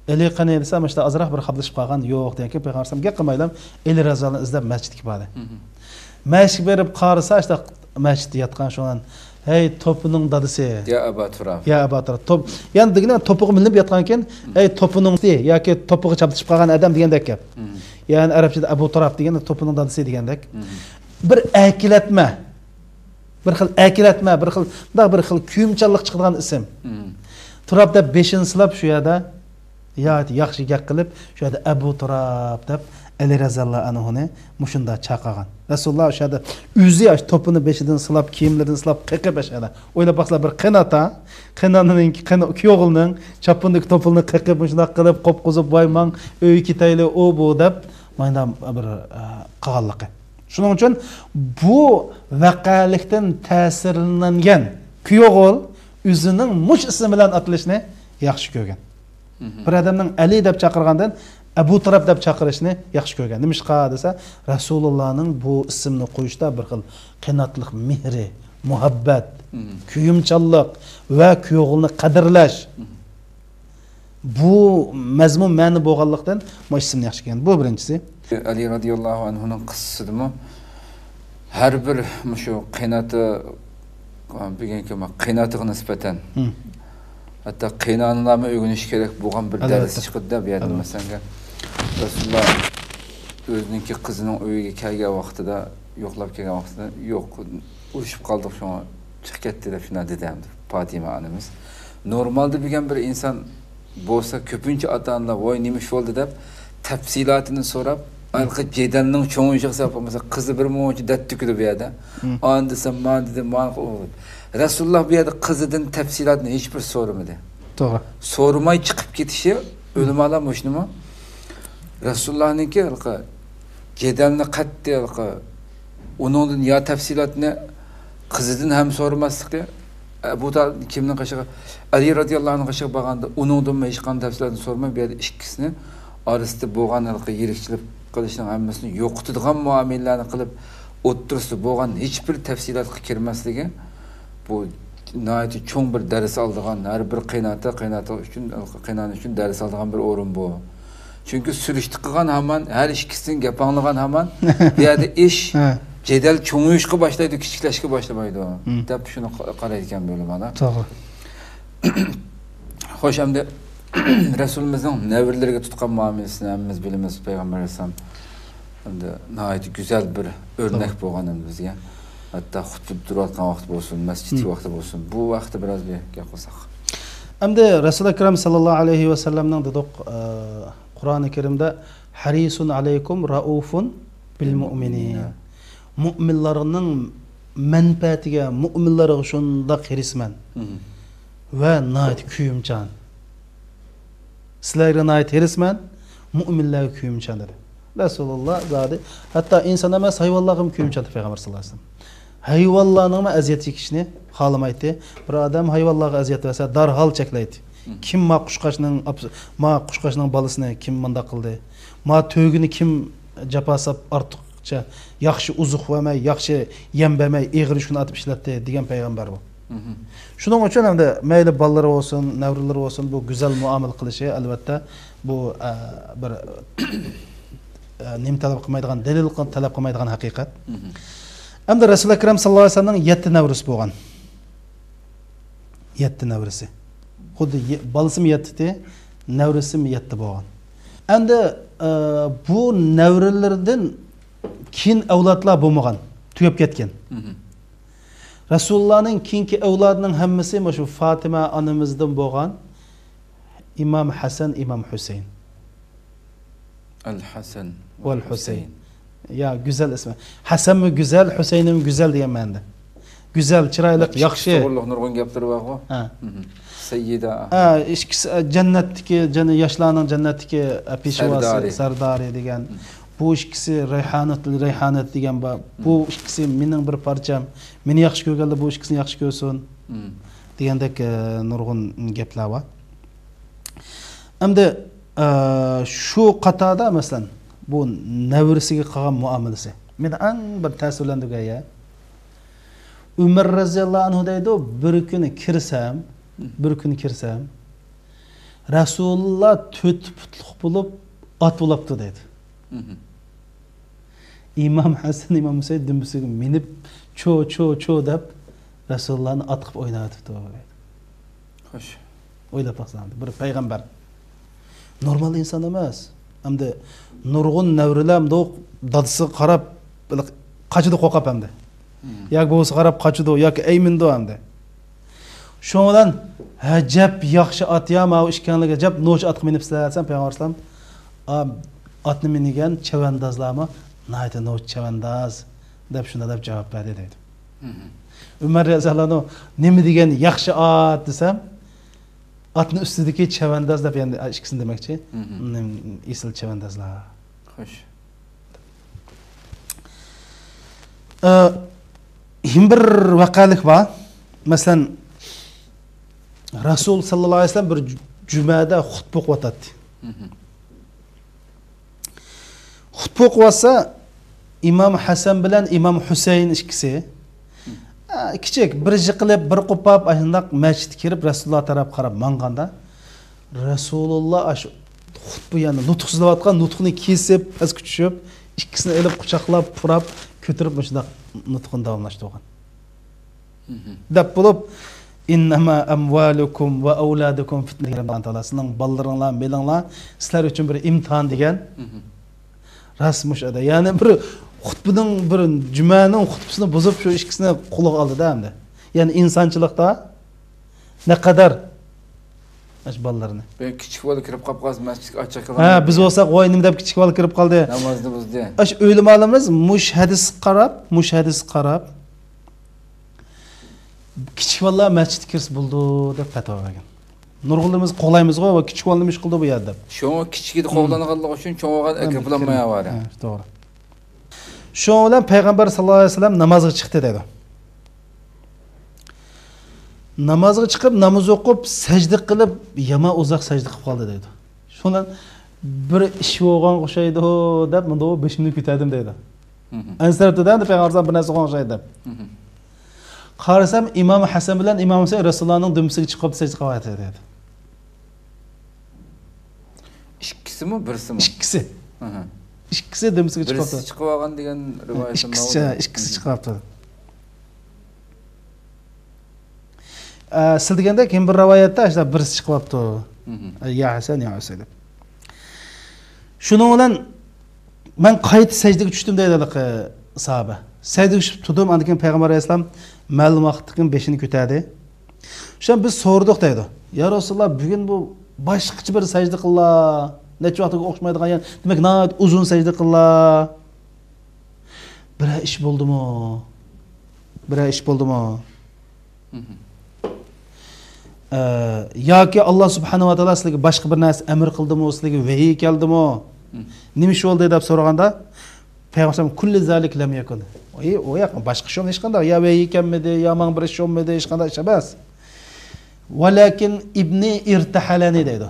ئەلى قېنى دېسە، مۇشۇنداق ئازراق بىر خاپلىشىپ قالغان، يوق دېگەن كېيىن پەيغەمبەر ئەلەيھىسسالام گەپ قىلمايلا ئەلى رەزىياللاھۇ ئىزدەپ مەسچىتكە باردى. مەسچىتكە بېرىپ قارىسا، ئاشۇنداق مەسچىتتە ياتقان شۇنىڭ، ھەي، توپىنىڭ دادىسى. يا ئەبا تۇراب. يا ئەبا تۇراب. توپ، يەنى دېگىنى توپىغا مىنىپ ياتقانكەن، ھەي، توپىنىڭ دادىسى ياكى توپىغا چاپلىشىپ قالغان ئادەم دېگەندەك گەپ. يەنى ئەرەبچىدە ئەبۇ تۇراب دېگەن توپىنىڭ دادىسى دېگەندەك. بىر ئەركىلەتمە. بىر خىل ئەركىلەتمە، بىر خىل، مۇنداق بىر خىل كۆيۈمچانلىق چىقىدىغان ئىسىم. تۇراب دەپ بېشىنى سىلاپ شۇ يەردە، يا-، ياخشى گەپ قىلىپ، شۇ يەردە ئەبۇ تۇراب دەپ ئەلى رەزىياللاھۇ ئەنھۇنى مۇشۇنداق چاقىرغان. رەسۇلۇللا شۇ يەردە ئۆزى ئاشۇ توپىنى بېشىدىن سىلاپ، كىيىملىرىدىن سىلاپ، قېقىپ ئاشۇ يەردە. ئويلاپ باقسىلا، بىر قېنى ئاتا، قېنى ئانىنىڭ، قېنى كۈيئوغلىنىڭ چاپىنىدىكى توپىنى قېقىپ، مۇشۇنداق قىلىپ، قوپقۇزۇپ، ۋاي ماڭ، ئۆيگە كېتەيلى، ئۇ بۇ دەپ، مانا بىر، ئە، قىلغانلىقى. شۇنىڭ ئۈچۈن بۇ ۋەقەلىكتىن تەسىرلەنگەن كۈيئوغۇل ئۆزىنىڭ مۇشۇ ئىسىم بىلەن ئاتىلىشنى ياخشى كۆرگەن. بىر ئادەمنىڭ ئەلى دەپ چاقىرغاندىن ئەبۇ تۇراب دەپ چاقىرىشنى ياخشى كۆرگەن. نېمىشقا دېسە، رەسۇلۇللانىڭ بۇ ئىسىمنى قويۇشتا بىر خىل قېنىئاتلىق مېھرى، مۇھەببەت، كۆيۈمچانلىق ۋە كۈيئوغۇلنى قەدىرلەش. بۇ مەزمۇن مەنە بولغانلىقتىن، مۇشۇ ئىسىمنى ياخشى كىيگەن. بۇ بىرىنچىسى. ئەلى رەزىياللاھۇ ئەنھۇنىڭ قىسسىسىدىمۇ ھەر بىر مۇشۇ قېيىنئاتا، بۈگۈنكى قېيىنئاتىغا نىسبەتەن، ھەتتا قېيىنئانىلارمۇ ئۆگىنىشى كېرەك بولغان بىر دەرس چىقىدۇ-دە، بۇ يەردىن. مەسىلەن، رەسۇلۇللا ئۆزىنىڭكى قىزىنىڭ ئۆيىگە كەلگەن ۋاقتىدا، يوقلاپ كەلگەن ۋاقتىدا، يوق، ئۇرۇشۇپ قالدۇق، شۇڭا چىقىپ كەتتى دەپ شۇنداق دېدى ئەمدى پاتىمە ئانىمىز. نورمالدا بۈگۈن بىر ئىنسان بولسا، كۆپىنچە ئاتا-ئانىلار، ۋاي، نېمە ئىش بولدى دەپ تەپسىلاتىنى سوراپ، ھېلىقى جېدەلنىڭ چوڭىيىشىغا سەۋەب بولمىسا، قىزى بىر مۇنچە دەرد تۆكىدۇ بۇ يەردە. ئانا دېسەم، مانا دېدى، مانا قىلدى. رەسۇلۇللا بۇ يەردە قىزىدىن تەپسىلاتنى ھېچ بىر سورىمىدى. توغرا. سورىماي چىقىپ كېتىشى، ئۆلىمالار مۇشۇنىمۇ، رەسۇلۇللانىڭكى ھېلىقى جېدەلنى قەتئىي ھېلىقى ئۇنىڭدىن يا تەپسىلاتنى قىزىدىن ھەم سورىماسلىقى، ئەبۇ تالىپ كىمنىڭ قېشىغا، ئەلى رەزىياللاھۇنىڭ قېشىغا بارغاندا، ئۇنىڭدىنمۇ ھېچقانداق تەپسىلاتنى سورىماي، بۇ يەردە ئىككىسىنى ئارىسىدا بولغان ھېلىقى يىرىكچىلىك قىلىشنىڭ ھەممىسىنى يوقىتىدىغان مۇئامىلىلەرنى قىلىپ، ئوتتۇرىسىدا بولغان ھېچ بىر تەپسىلاتقا كىرمەسلىكى، بۇ ناھايىتى چوڭ بىر دەرس ئالىدىغان، ھەر بىر قېيىنئاتا، قېيىنئاتا ئۈچۈن، قېيىنئانا ئۈچۈن دەرس ئالىدىغان بىر ئورۇن بۇ. چۈنكى سۈرۈشتە قىلغان ھامان، ھەر ئىككىسىدىن گەپ ئاڭلىغان ھامان، بۇ يەردە ئىش، ھە، جېدەل چوڭىيىشقا باشلايدۇ، كىچىكلەشكە باشلىمايدۇ، دەپ شۇنى قا-، قارايدىكەن بۇ ئۆلىمالار. توغرا. خوش، ئەمدى رەسۇلىمىزنىڭ نەۋرىلىرىگە تۇتقان مۇئامىلىسىنى ھەممىمىز بىلىمىز. پەيغەمبەر ئەلەيھىسسالام ئەمدى ناھايىتى گۈزەل بىر ئۆرنەك بولغان ئەمدى بىزگە. ھەتتا خۇتبە تۇرۇۋاتقان ۋاقتى بولسۇن، مەسچىتتىكى ۋاقتى بولسۇن، بۇ ۋاقىتتا بىراز بىر گەپ قىلساق. ئەمدى رەسۇل ئەكرەم ساللاللاھۇ ئەلەيھى ۋەسەللەمنىڭ دېدۇق، ئە، قۇرئانى كەرىمدە، ھەرىسۇن ئەلەيكۇم رەئۇفۇن بىل مۇئمىنىن. مۇئمىنلارنىڭ مەنپەئەتىگە، مۇئمىنلارغا شۇنداق ھېرىسمەن ۋە ناھايىتى كۆيۈمچان. سىلەرگە ناھايىتى ھېرىسمەن، مۇئمىنلەرگە كۆيۈمچان دېدى. رەسۇلۇللا زادى ھەتتا ئىنسان ئەمەس، ھايۋانلارغىمۇ كۆيۈمچان دېدى پەيغەمبەر ساللاللاھۇ ئەلەيھى ۋەسەللەم. ھايۋانلارنىڭمۇ ئەزىيەت چېكىشىنى خالىمايتتى. بىر ئادەم ھايۋانلارغا ئەزىيەت بەرسە، دەرھال چەكلەيتتى. كىم ما قۇشقاچنىڭ ئاپ-، ما قۇشقاچنىڭ بالىسىنى كىم مۇنداق قىلدى؟ ما تۆگىنى كىم جاپا ساپ ئارتۇقچە ياخشى ئوزۇق بەرمەي، ياخشى يەم بەرمەي، ئېغىر يۈكنى ئارتىپ ئىشلەتتى دېگەن پەيغەمبەر بۇ. شۇنىڭ ئۈچۈن ئەمدى مەيلى بالىلىرى بولسۇن، نەۋرىلىرى بولسۇن، بۇ گۈزەل مۇئامىلە قىلىشى، ئەلۋەتتە، بۇ، ئە، بىر، ئە، نېمە تەلەپ قىلمايدىغان، دەلىل قىل-، تەلەپ قىلمايدىغان ھەقىقەت. ئەمدى رەسۇل ئەكرەم ساللاللاھۇ ئەلەيھى ۋەسەللەمنىڭ يەتتە نەۋرىسى بولغان. يەتتە نەۋرىسى. خۇددى يە-، بالىسىمۇ يەتتە، نەۋرىسىمۇ يەتتە بولغان. ئەمدى، ئە، بۇ نەۋرىلىرىدىن كېيىن ئەۋلادلار بولمىغان، تۈگەپ كەتكەن. رەسۇلۇللانىڭ كېيىنكى ئەۋلادىنىڭ ھەممىسى مۇشۇ فاتىمە ئانىمىزدىن بولغان ئىمام ھەسەن، ئىمام ھۈسەيىن. ئەل ھەسەن ۋەل ھۈسەيىن. يا، گۈزەل ئىسمى. ھەسەنمۇ گۈزەل، ھۈسەيىنمۇ گۈزەل دېگەن مەنىدە. گۈزەل، چىرايلىق، ياخشى. توغرىلىق نۇرغۇن گەپلىرى بارغۇ. ھە. سەييىدە. ھە، ئىككىسى، ئە، جەننەتتىكى، جەننە-، ياشلارنىڭ جەننەتتىكى، ئە، پېشۋاسى، سەردارى. سەردارى دېگەن. بۇ ئىككىسى رەيھانەتۇل رەيھانەت دېگەن بار. بۇ ئىككىسى مېنىڭ بىر پارچام. مېنى ياخشى كۆرگەنلەر بۇ ئىككىسىنى ياخشى كۆرسۇن. دېگەندەك، ئە، نۇرغۇن گەپلەر بار. ئەمدى، ئە، شۇ قاتاردا، مەسىلەن، بۇ نەۋرىسىگە قىلغان مۇئامىلىسى مېنى ئەڭ بىر تەسىرلەندۈرگەن يەر. ئۆمەر رەزىياللاھۇ ئەنھۇ دەيدۇ، بىر كۈنى كىرسەم، بىر كۈنى كىرسەم، رەسۇلۇللا تۆت پۇتلۇق بولۇپ، ئات بولاپتۇ دەيدۇ. ئىمام ھەسەن، ئىمام ھۈسەيىن دۈمبىسىگە مىنىپ، چو، چو، چو دەپ، رەسۇلۇللانى ئات قىلىپ ئويناۋېتىپتۇ. خوش. ئويلاپ باقساڭ، بىر پەيغەمبەر. نورمال ئىنسان ئەمەس. ئەمدى نۇرغۇن نەۋرىلەر مۇنداق دادىسىغا قاراپ، بىر قاچىدۇ قورقۇپ ئەمدى. ياكى بوۋىسىغا قاراپ قاچىدۇ، ياكى ئەيمىنىدۇ ئەمدى. شۇنىڭ بىلەن، ئەجەب ياخشى ئات يا، ماۋۇ ئىككىڭلار ئەجەب نوچى ئاتقا مىنىپسىلەر دېسەم، پەيغەمبەر ئەلەيھىسسالام، ئا، ئاتنى مىنگەن چەۋەندازلارمۇ ناھايىتى نوچى چەۋەنداز، دەپ شۇنداق دەپ جاۋاب بەردى دەيدۇ. ئۆمەر رەزىياللاھۇ ئەنھۇ نېمە دېگەن ياخشى ئات دېسەم، ئاتنىڭ ئۈستىدىكى چەۋەنداز دەپ، يەنى ئىككىسىنى دېمەكچى. ئېسىل چەۋەندازلار. خوش. ئە، يەنە بىر ۋەقەلىك بار. مەسىلەن، رەسۇل ساللاللاھۇ ئەلەيھى ۋەسەللەم بىر جۈ-، جۈمەدە خۇتبە ئوقۇۋاتاتتى. خۇتبە ئوقۇۋاتسا، ئىمام ھەسەن بىلەن ئىمام ھۈسەيىن ئىككىسى، ئە، كىچىك، بىر يىقىلىپ، بىر قوپاپ، ئاشۇنداق مەسچىتكە كىرىپ، رەسۇلۇللا تەرەپ قاراپ ماڭغاندا، رەسۇلۇللا ئاشۇ خۇتبە، يەنى نۇتۇق سۆزلەۋاتقان، نۇتۇقنى كېسىپ، پەسكە چۈشۈپ، ئىككىسىنى ئېلىپ، قۇچاقلاپ، پۇراپ، كۆتۈرۈپ، مۇشۇنداق نۇتقىنى داۋاملاشتۇرغان. دەپ بولۇپ، «ئىننەما ئەمۋالۇكۇم ۋە ئەۋلادۇكۇم فىتنە» دېگەن، ئاللا تائالا، «سىلىڭ بالىلىرىڭلار، مېلىڭلار سىلەر ئۈچۈن بىر ئىمتىھان» دېگەن. راست مۇشۇ ئەدە. يەنى بىر خۇتبىنىڭ، بىر جۈمەنىڭ خۇتبىسىنى بۇزۇپ، شۇ ئىككىسىنى قولىغا ئالدىدا ئەمدى. يەنى ئىنسانچىلىقتا نەقەدەر ئاشۇ بالىلارنى. بىر كىچىك بالا كىرىپ قاپ قالسا، مەسچىتكە ئاچاق ھە، بىز بولساق، «ۋاي، نېمە دەپ كىچىك بالا كىرىپ قالدى؟» نامازنى بۇزدى. ئاشۇ ئۆلىمالىرىمىز مۇشۇ ھەدىسكە قاراپ، مۇشۇ ھەدىسكە قاراپ، «كىچىك بالىلار مەسچىتكە كىرسە بولىدۇ» دەپ پەتىۋا بەرگەن. نۇرغۇنلىرىمىز قوغلايمىزغۇ، «ۋاي، كىچىك بالىنى نېمە ئىش قىلدى بۇ يەردە» دەپ. شۇڭا كىچىكىدە قوغلانغانلىقى ئۈچۈن چوڭ بولغان ئەكەپ بولالماي ئاۋارە. ھە، توغرا. شۇنىڭ بىلەن پەيغەمبەر ساللاللاھۇ ئەلەيھى ۋەسەللەم نامازغا چىقتى دەيدۇ. نامازغا چىقىپ، ناماز ئوقۇپ، سەجدە قىلىپ، يامان ئۇزاق سەجدە قىلىپ قالدى دەيدۇ. شۇنىڭ بىلەن بىر ئىش بولغانغا ئوخشايدۇ دەپ، مۇنداق بېشىمنى كۆتەردىم دەيدۇ. ئەنسىرەپتۇ دە، پەيغەمبەر بىر نەرسە بولغانغا ئوخشايدۇ دەپ. قارىسام، ئىمام ھەسەن بىلەن ئىمام ھۈسەيىن رەسۇلۇللانىڭ دۈمبىسىگە چىقىپ سەجدە قىلىۋاتىدۇ دەيدۇ. ئىككىسىمۇ، بىرسىمۇ؟ ئىككىسى. ئىككىسى دۈمبىسىگە چىقىۋاتىدۇ. بىرسى چىقىۋالغان دېگەن رىۋايەت ئىككىسى، ئىككىسى چىقىۋاپتۇ. ئە، سىز دېگەندەك، يەنە بىر رىۋايەتتە ئاشۇنداق بىرسى چىقىۋاپتۇ. يا ھەسەن، يا ھۈسەيىن دەپ. شۇنىڭ بىلەن مەن قايتا سەجدىگە چۈشتۈم دەيدۇ ھېلىقى ساھابە. سەجدىگە چۈشۈپ تۇردۇم، ئاندىن كېيىن پەيغەمبەر ئەلەيھىسسالام مەلۇم ۋاقىتتىن كېيىن بېشىنى كۆتەردى. شۇڭا بىز سورىدۇق دەيدۇ. يا رەسۇلاللا، بۈگۈن بۇ باشقىچە بىر سەجدە قىللا. نەچچە ۋاقىتقا ئوخشىمايدىغان، يەنى، دېمەك، ناھايىتى ئۇزۇن سەجدە قىللا. بىرەر ئىش بولدىمۇ؟ بىرەر ئىش بولدىمۇ؟ ئە، ياكى ئاللا سۇبھانەھۇ ۋە تائالا سىلەرگە باشقا بىر نەرسە ئەمر قىلدىمۇ، سىلەرگە ۋەھىي كەلدىمۇ؟ نېمە ئىش بولدى دەپ سورىغاندا، پەيغەمبەر «كۇللى زالىك لەم يەكۇن». ئى، ئۇ ياق، باشقا ئىش يوق، ھېچقانداق. يا ۋەھىي كەلمىدى، يا ماڭا بىر ئىش بولمىدى، ھېچقانداق ئىش ئەمەس. «ۋەلەكىن ئىبنى ئىرتەھەلەنى» دەيدۇ.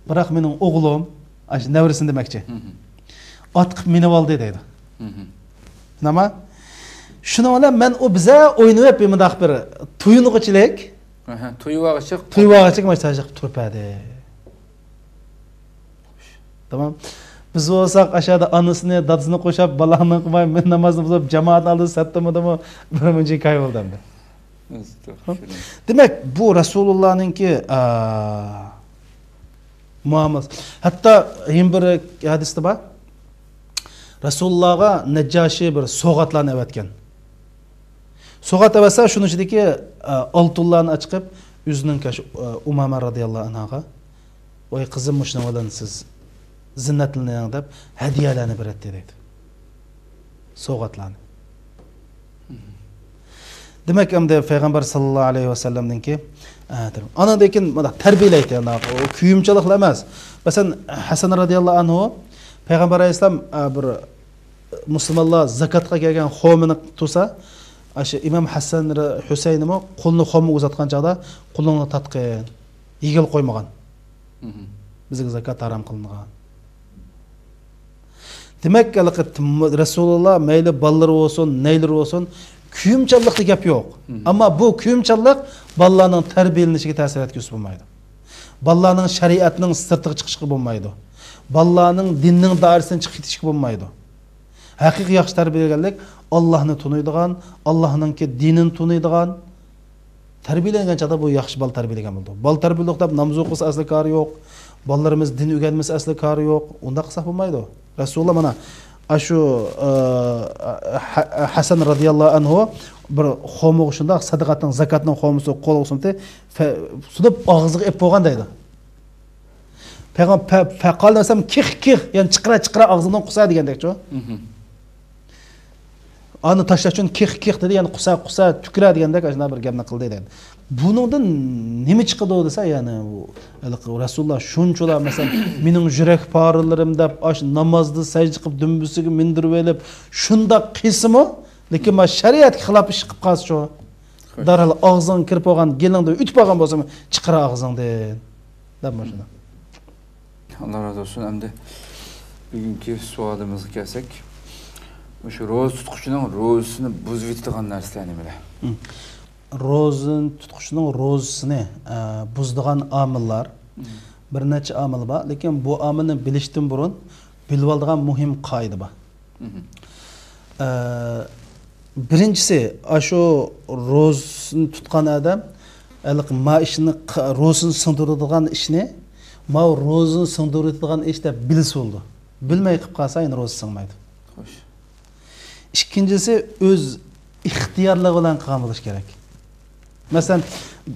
بىراق مېنىڭ ئوغلۇم، ئاشۇ نەۋرىسىنى دېمەكچى. ئات قىلىپ مىنىپ ئالدى دەيدۇ. نېمە؟ شۇنىڭ بىلەن مەن ئۇ بىزە ئوينىۋېپ مۇنداق بىر تويۇنغۇچىلىك. تويۇۋالغۇچىلىك. تويۇۋالغۇچىلىك مانا شۇ تۇرۇپ بەردى. تامام. بىز بولساق ئاشۇ يەردە ئانىسىنى، دادىسىنى قوشاپ، بالاڭنى قىلماي، مەن نامازنى بۇزۇپ، جامائەتنى ئالدىدا سەپتىمىدىمۇ، بىر مۇنچە ھېكايە بولدى ئەمدى. دېمەك، بۇ رەسۇلۇللانىڭكى، ئا، مۇئامىلىسى. ھەتتا يەنە بىر ھەدىستە بار. رەسۇلۇللاغا نەججاشى بىر سوۋغاتلارنى ئەۋەتكەن. سوۋغات ئەۋەتسە، شۇنىڭ ئىچىدىكى، ئە، ئالتۇنلارنى ئەچىقىپ، ئۆزىنىڭ كاش-، ئە، ئۇمامە رازىياللاھۇ ئەنھاغا، «ۋاي قىزىم، مۇشۇنىڭ بىلەن سىز زىننەتلىنىڭ» دەپ، ھەدىيەلەرنى بېرەتتى دەيدۇ. سوۋغاتلارنى. دېمەك، ئەمدى پەيغەمبەر ساللاللاھۇ ئەلەيھى ۋەسەللەمنىڭكى، ئە، ئانىڭدىن كېيىن مۇنداق تەربىيەلەيتتى، ئۇ كۆيۈمچانلىقلا ئەمەس. مەسىلەن، ھەسەن رازىياللاھۇ ئەنھۇ پەيغەمبەر ئەلەيھىسسالام، ئە، بىر مۇسۇلمانلار زاكاتقا كەلگەن خورمىنى تۇرسا، ئاشۇ ئىمام ھەسەن ھۈسەينمۇ قولىنى خورمىغا ئۇزاتقان چاغدا، «قولۇڭنى تارتقىن، يېگىلى قويمىغىن. بىزگە زاكات ھارام قىلىنغان.» دېمەك، ھېلىقى رەسۇلۇللا مەيلى بالىلىرى بولسۇن، نەيلىرى بولسۇن، كۆيۈمچانلىقتا گەپ يوق. ئەمما بۇ كۆيۈمچانلىق بالىلارنىڭ تەربىيەلىنىشىگە تەسىر يەتكۈزسە بولمايدۇ. بالىلارنىڭ شەرىئەتنىڭ سىرتىغا چىقىشقا بولمايدۇ. بالىلارنىڭ دىننىڭ دائىرىسىدىن چىقىپ كېتىشكە بولمايدۇ. ھەقىقىي ياخشى تەربىيەلىگەنلىك ئاللاھنى تونۇيدىغان، ئاللاھنىڭكى دىنىنى تونۇيدىغان، تەربىيەلەنگەن چاغدا بۇ ياخشى بالا تەربىيەلىگەن بولىدۇ. بالا تەربىيەلىدۇق دەپ ناماز ئوقۇسا ئەسلى كارى يوق، بالىلىرىمىز دىن ئۆگەنمىسە ئەسلى كارى يوق، ئۇنداق قىلساق بولمايدۇ. رەسۇلۇللا مانا ئاشۇ، ئە، ھە-، ھەسەن رازىياللاھۇ ئەنھۇ بىر خورمىغا شۇنداق سەدىقەتنىڭ، زاكاتنىڭ خورمىسى قولىغا سۇنۇپ، سۇنۇپ ئاغزىغا ئېلىپ قويغان دەيدۇ. پەيغەم-، پە-، پەقال دېسەم، «كىخ، كىخ»، يەنى «چىقىرە، چىقىرە ئاغزىڭدىن، قۇسا» دېگەندەكچۇ. ئانى تاشلاش ئۈچۈن «كىخ، كىخ» دېدى، يەنى «قۇسا، قۇسا، تۈكۈرە» دېگەندەك ئاشۇنداق بىر گەپنى قىلدى دەيدۇ. بۇنىڭدىن نېمە چىقىدۇ دېسە، يەنى ئۇ ھېلىقى رەسۇلۇللا شۇنچىلا، مەسىلەن، «مېنىڭ يۈرەك پارىلىرىم» دەپ، ئاشۇ نامازدا سەجدە قىلىپ دۈمبىسىگە مىندۈرۈۋېلىپ شۇنداق قىلسىمۇ، لېكىن مانا شەرىئەتكە خىلاپ ئىش قىلىپ قالسىچۇ؟ دەرھال ئاغزىڭغا كىرىپ بولغان، گېلىڭدىن ئۆتۈپ بولغان بولسىمۇ، «چىقىرە ئاغزىڭدىن» دەپ مۇشۇنداق. ئاللا رازى بولسۇن. ئەمدى بۈگۈنكى سوئالىمىزغا كەلسەك، مۇشۇ روزا تۇتقۇچىنىڭ روزىسىنى بۇزۇۋېتىدىغان نەرسىلەر نېمىلەر؟ مم. روزىنى تۇتقۇچىنىڭ روزىسىنى، ئە، بۇزىدىغان ئامىللار، مم، بىر نەچچە ئامىل بار، لېكىن بۇ ئامىلنى بىلىشتىن بۇرۇن بىلىۋالىدىغان مۇھىم قائىدە بار. مم. ئە، بىرىنچىسى، ئاشۇ روزىسىنى تۇتقان ئادەم ھېلىقى ما ئىشنى ق-، روزىسىنى سىڭدۈرىدىغان ئىشنى، ماۋۇ روزىنى سىڭدۈرىدىغان ئىش دەپ بىلسە بولىدۇ. بىلمەي قىلىپ قالسا، يەنە روزا سىڭمايدۇ. خوش. ئىككىنچىسى، ئۆز ئىختىيارلىقى بىلەن قىلغان بولۇش كېرەك. مەسىلەن،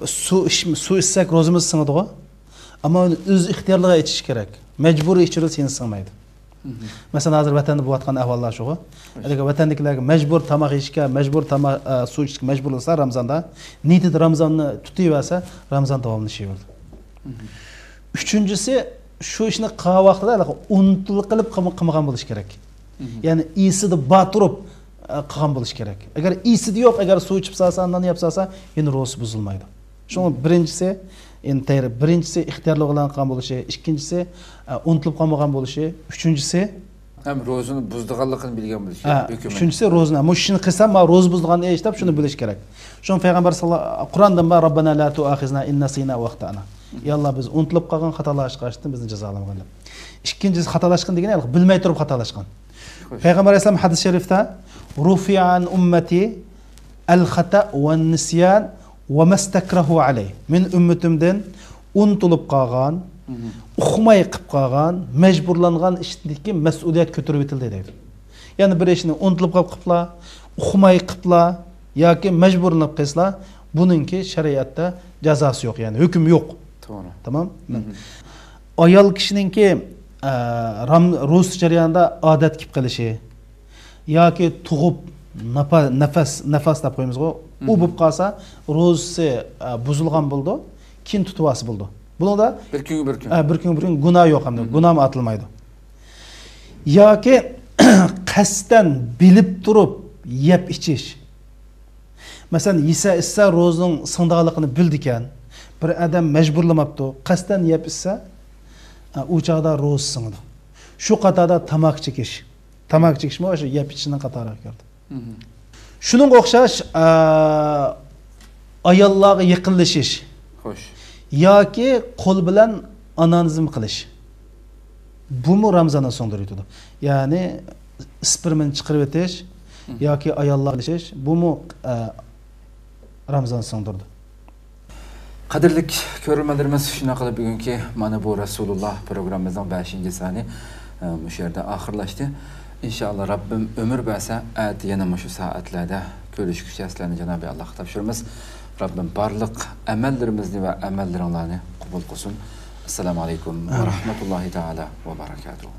سۇ ئىچ-، سۇ ئىچسەك روزىمىز سىڭىدىغۇ؟ ئەمما ئۇنى ئۆز ئىختىيارلىقىغا ئىچىش كېرەك. مەجبۇرىي ئىچۈرۈلسە يەنە سىڭمايدۇ. مم. مەسىلەن، ھازىر ۋەتەندە بولۇۋاتقان ئەھۋاللار شۇغۇ. خوش. ئەگەر ۋەتەندىكىلەرگە مەجبۇر تاماق يېيىشكە، مەجبۇر تاماق، ئە، سۇ ئىچىشكە مەجبۇر قىلسا رامزاندا، نىيىتىدە رامزاننى تۇتۇۋەرسە، رامزان داۋاملىشىۋېرىدۇ. مم. ئۈچىنچىسى، شۇ ئىشنى قىلغان ۋاقتىدا ھېلىقى ئۇنتۇلۇپ قېلىپ قىلما-، قىلمىغان بولۇش كېرەك. مم. يەنى ئېسىدە بار تۇرۇپ، ئە، قىلغان بولۇش كېرەك. ئەگەر ئېسىدە يوق، ئەگەر سۇ ئىچىپ سالسا، نان يەپ سالسا، يەنە روزىسى بۇزۇلمايدۇ. شۇڭا بىرىنچىسى، يەنى تەييار-، بىرىنچىسى ئىختىيارلىق بىلەن قىلغان بولۇشى، ئىككىنچىسى، ئە، ئۇنتۇلۇپ قالمىغان بولۇشى، ئۈچىنچىسى، ھەم روزىنى بۇزىدىغانلىقىنى بىلگەن بولۇش ھە، كېرەك، ھۆكۈمەت. ئۈچىنچىسى روزىنى، مۇشۇ ئىشنى قىلسام، مانا روزا بۇزىدىغان ئىش دەپ شۇنى بىلىش كېرەك. شۇڭا پەيغەمبەر ساللا-، قۇراندىن بار، رەببەنا لا تۇئاخىزنا ئىن نەسىنا ۋە ئەختەئنا. يا ئاللا، بىز ئۇنتۇلۇپ قالغان، خاتالاشقان ئىشتىن بىزنى جازالىمىغىن دەپ. ئىككىنچىسى، خاتالاشقان دېگىنى ھېلىقى بىلمەي تۇرۇپ خاتالاشقان. خوش. پەيغەمبەر ئەلەيھىسسالام ھەدىس شەرىفتە، رۇفىئە ئەن ئۇممەتى ئەل خەتە ۋە نىسيان ۋە مەستەكرەھۇ ئەلەيھ. مېنىڭ ئۈممىتىمدىن ئۇنتۇلۇپ قالغان، مم، ئۇقماي قىپ قالغان، مەجبۇرلانغان ئىشتىكى مەسئۇلىيەت كۆتۈرۈۋېتىلدى دەيدۇ. يەنى بىر ئىشنى ئۇنتۇلۇپ قاپ قىپلا، ئۇقماي قىپلا ياكى مەجبۇرلىنىپ قىلسىلا، بۇنىڭكى شەرىئەتتە جازاسى يوق، يەنى ھۆكۈم يوق. توغرا. تامام؟ مم. ئايال كىشىنىڭكى، ئە، رام-، روزا جەريانىدا ئادەت كېلىپ قېلىشى، ياكى تۇغۇپ ناپا-، نەپەس، نەپەس دەپ قويىمىزغۇ، ئۇ، مم، بولۇپ قالسا، روزىسى، ئە، بۇزۇلغان بولىدۇ، كېيىن تۇتۇۋالسا بولىدۇ. بۇنىڭدا، بىر كۈنگە بىر كۈن. ئە، بىر كۈنگە بىر كۈن گۇناھ يوق ھەمدە، مم، گۇناھمۇ ئارتىلمايدۇ. ياكى قەستەن بىلىپ تۇرۇپ يەپ ئىچىش. مەسىلەن، يېسە ئىچسە روزىنىڭ سىڭىدىغانلىقىنى بىلىدىكەن، بىر ئادەم مەجبۇرلىماپتۇ، قەستەن يەپ ئىچسە، ئە، ئۇ چاغدا روزا سىڭىدۇ. شۇ قاتاردا تاماكا چېكىش. تاماكا چېكىشمۇ شۇ يەپ ئىچىشنىڭ قاتارىغا كىرىدۇ. مم. شۇنىڭغا ئوخشاش، ئە، ئاياللارغا يېقىنلىشىش. خوش. ياكى قول بىلەن ئانانىزم قىلىش. بۇمۇ رامزاننى سىڭدۈرۈۋېتىدۇ. يەنى ئىسپېرمىنى چىقىرىۋېتىش، مم، ياكى ئاياللارغا ئېلىشىش، بۇمۇ، ئە، رامزاننى سىڭدۈرىدۇ. قەدىرلىك كۆرۈرمەنلىرىمىز، شۇنداق قىلىپ بۈگۈنكى مانا بۇ رەسۇلۇللا پروگراممىمىزنىڭ بەشىنچى سانى، ئە، مۇشۇ يەردە ئاخىرلاشتى. ئىنشائاللا، رەببىم ئۆمۈر بەرسە، ئەتە يەنە مۇشۇ سائەتلەردە كۆرۈشكۈچە سىلەرنى جانابى ئاللاغا تاپشۇرىمىز. رەببىم بارلىق ئەمەللىرىمىزنى ۋە ئەمەللىرىڭلارنى قوبۇل قىلسۇن. ئەسسالامۇ ئەلەيكۇم ۋە رەھمەتۇللاھى تائالا ۋە بەرەكاتۇھۇ.